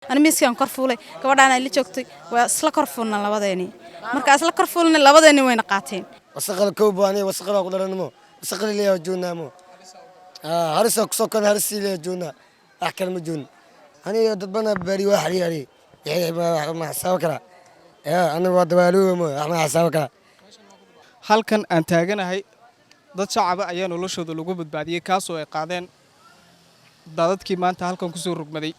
Ani miiskaan kor fuulay, gabadhaan ay la joogtay, waa isla kor fuulna labadeeni. Marka isla kor fuulna labadeeni wayna qaateen. Wasaqada koob aniga wasaqada ku dhalanimo, wasaqada leeyahay joognaa mo harisa kusoo kan harisi leeyahay joognaa, wax kale ma joogno. Aniga dad badan bari waa xariiri ma xisaabo karaa, aniga waa dabaalooba mo wax ma xisaabo karaa. Halkan aan taaganahay dad shacaba ayaa noloshooda lagu badbaadiyey, kaasoo ay qaadeen daadadkii maanta halkan kusoo rogmaday.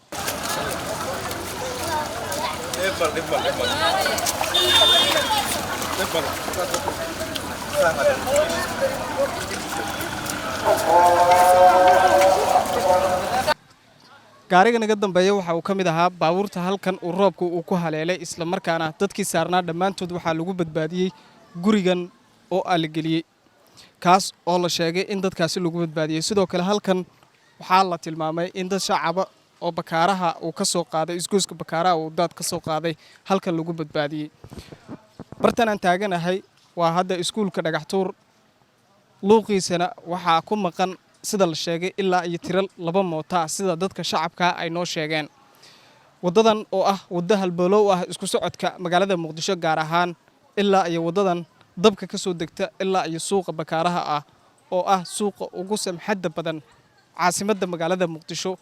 Gaariga naga dambeeya waxa uu ka mid ahaa baabuurta halkan uu roobku uu ku haleelay, islamarkaana dadkii saarnaa dhammaantood waxaa lagu badbaadiyey gurigan oo aalageliyey, kaas oo la sheegay in dadkaasi lagu badbaadiyey. Sidoo kale halkan waxaa la tilmaamay in dad shacaba oo Bakaaraha uu ka soo qaaday, isgoyska Bakaaraha uu daad ka soo qaaday, halkan lagu badbaadiyey. Bartan aan taaganahay waa hadda iskuulka Dhagaxtuur, luuqiisana waxaa ku maqan, sida la sheegay, ilaa iyo tiro 2 moota, sida dadka shacabka ay noo sheegeen. Waddadan oo ah waddo halbowlow ah isku socodka magaalada Muqdisho, gaar ahaan ilaa iyo waddadan dabka ka soo degta ilaa iyo suuqa Bakaaraha ah, oo ah suuqa ugu samxadda badan caasimadda magaalada Muqdisho,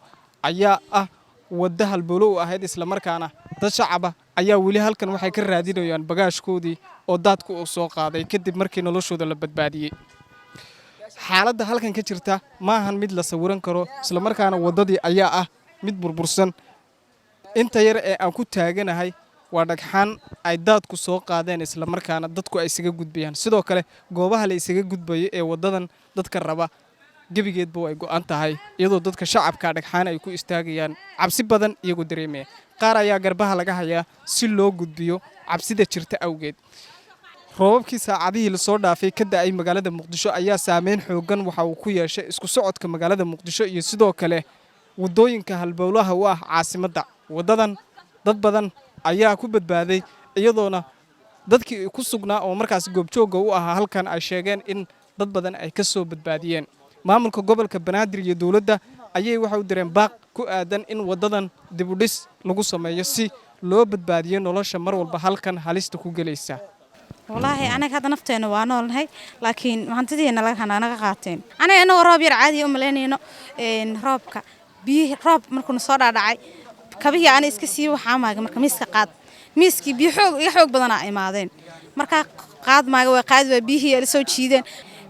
ayaa ah waddo halbowlow ahayd, islamarkaana dad shacaba ayaa weli halkan waxay ka raadinayaan bagaashkoodii oo daadku uu soo qaaday kadib markii noloshooda la badbaadiyey. Xaaladda halkan ka jirta maahan mid la sawiran karo, islamarkaana waddadii ayaa ah mid burbursan. Inta yar ee aan ku taaganahay waa dhagxaan ay daadku soo qaadeen, islamarkaana dadku ay isaga gudbayaan. Sidoo kale goobaha la isaga gudbayo ee waddadan dadka raba gebigeedba way go'an tahay, iyadoo dadka shacabka dhagxaan ay ku istaagayaan, cabsi badan iyagoo dareemaya. Qaar ayaa garbaha laga hayaa si loo gudbiyo cabsida jirta awgeed. Roobabkii saacadihii lasoo dhaafay ka da'ay magaalada Muqdisho ayaa saameyn xooggan waxa uu ku yeeshay isku socodka magaalada Muqdisho iyo sidoo kale waddooyinka halbowlaha u ah caasimadda. Waddadan dad badan ayaa ku badbaaday, iyadoona dadkii ku sugnaa oo markaas goobjoogga u ahaa halkan ay sheegeen in dad badan ay ka soo badbaadiyeen. Maamulka gobolka Banaadir iyo dowladda ayay waxay u direen baaq ku aadan in waddadan dibudhis lagu sameeyo si loo badbaadiyo nolosha mar walba halkan halista ku gelaysa. Wallaahi anaga hadda nafteena waa noolnahay, laakiin hantidiina naga qaateen. Anaga inagoo roob yar caadiya u malaynayno, roobka biyihii, roob markuuna soo dhaadhacay, kabihii ana iska sii waxaa maaga. Marka miiska qaad, miiskii biyo xoog iga xoog badanaa imaadeen. Markaa qaad maaga, waa qaadi, waa biyihii la soo jiideen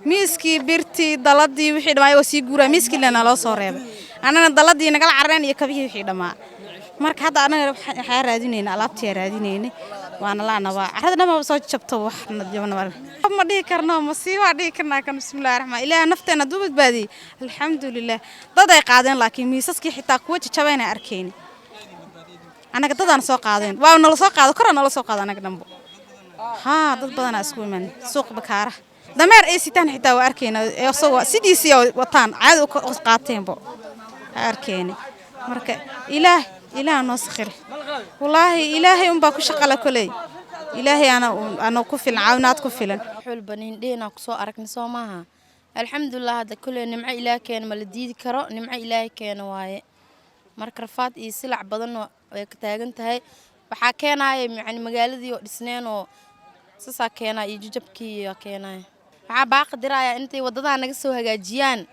miiskii, birtii, daladii, wixii dhammaa waa sii guuraa. Miiskii lena loo soo reebay, annana daladii nagala carareen iyo kabihii wixii dhammaa. Marka hadda anaga waxaa raadinayna alaabtii raadinayna, waana laanabaa carrada dhamaba soo jabto. Wax ma dhihi karno, masiibaa dhihi karnaa kan. Bismillahi raxmaan, Ilaah nafteena hadduu badbaadiyey, alxamdulilah. Dad ay qaadeen, laakiin miisaskii xitaa kuwa jajabayna arkayni. Annaga dadaan soo qaadeen, waa nala soo qaado, kora nala soo qaado anaga dhanbo. Haa, dad badanaa isku iman suuqa Bakaaraha. Dameer ay sitaan xitaa waa arkayna, isagoo sidiisii wataan caadi u qaateenbo arkayni. Marka Ilaah, Ilaah noo sakhire. Wallaahi Ilaahay unbaa ku shaqala koley, Ilaahay ana ku filan, caawinaad ku filan. Xulba nindhehna kusoo aragnay, soo maaha? Alxamdulilah, hadda koley nimco Ilaah keena ma la diidi karo, nimco Ilaahay keena waaye. Marka rafaad iyo silac badanoo way ka taagan tahay. Waxaa keenaaya yani magaaladii oo dhisneen oo saasaa keenaya iyo jajabkii keenaya. Waxaa baaqa diraya intay waddadan naga soo hagaajiyaan,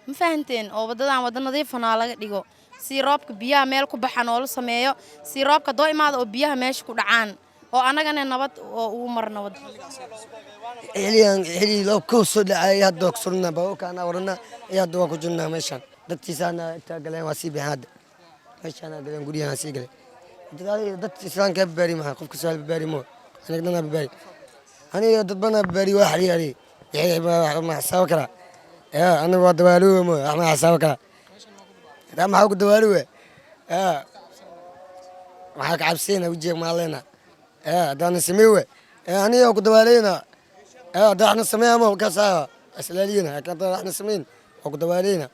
ma fahanteen? Oo waddadan wadda nadiifana laga dhigo, si roobka biyaha meel ku baxa noola sameeyo, si roobka doo imaada oo biyaha meesha ku dhacaan oo annagana nabad oo ugu marno wadda. Xiliyan xili loo kow soo dhacay hadda waa ku surnaa baabuurka anaa warana iyo hadda waa ku jirnaa meeshaan. Dadkiisaana intaa galeen, waa sii baxeen hadda, meeshaana galeen, guryahan sii galeen. Dad islaamka badbaadi maxaa qofka soo badbaadi mo, aniga dhanaa badbaadi, aniga dad badanaa badbaadi waa xariiri ma xisaabo karaa, aniga waa dabaalooba mo wax ma xisaabo karaa. Maxaa ku dabaalooba? Maxaa ka cabsayna? Wejiga maaleena haddaana samey we, aniga ku dabaaleyna. Hadda waxna sameeyamo kaasa islaaliyana, laakiin hadda waxna sameyn waa ku dabaaleyna.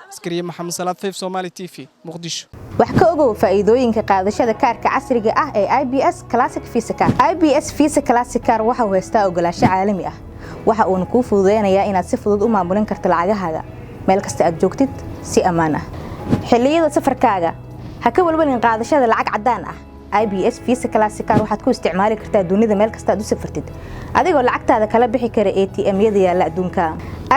Askariye Maxamed Salaad, 5 Somali TV, Muqdisho. Wax ka ogow faa'iidooyinka qaadashada kaarka casriga ah ee IBS Classic Visa Card. IBS Visa Classic Card waxa uu haystaa ogolaansho caalami ah, waxa uuna kuu fududeynayaa inaad si fudud u maamulin karto lacagahaaga meel kasta aad joogtid si ammaan ah. Xilliyada safarkaaga Ha ka walwalin qaadashada lacag caddaan ah. IBS Visa Classic Card waxaad ku isticmaali kartaa dunida meel kasta aad u safartid, adigoo lacagtaada kala bixi kara ATM-yada yaalla adduunka.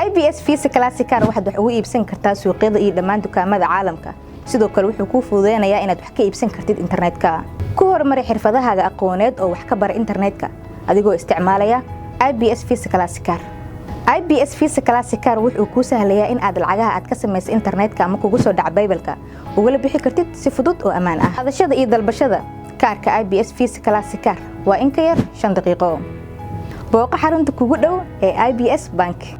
IBS Visa Classic Card waxaad wax ugu iibsan kartaa suuqyada iyo dhammaan dukaamada caalamka. Sidoo kale wuxuu kuu fududeynayaa inaad wax ka iibsan kartid internetka. Ku horumari xirfadahaaga aqooneed oo wax ka bara internetka adigoo isticmaalaya IBS Visa Classic Card. IBS Visa Classic Card wuxuu kuu sahlayaa in aad lacagaha aad ka samayso internetka ama kugu soo dhaca PayPal-ka ugala bixi kartid si fudud oo ammaan ah. Qaadashada iyo dalbashada kaarka IBS Visa Classic Card waa in ka yar 5 daqiiqo. Booqo xarunta kugu dhow ee IBS Bank.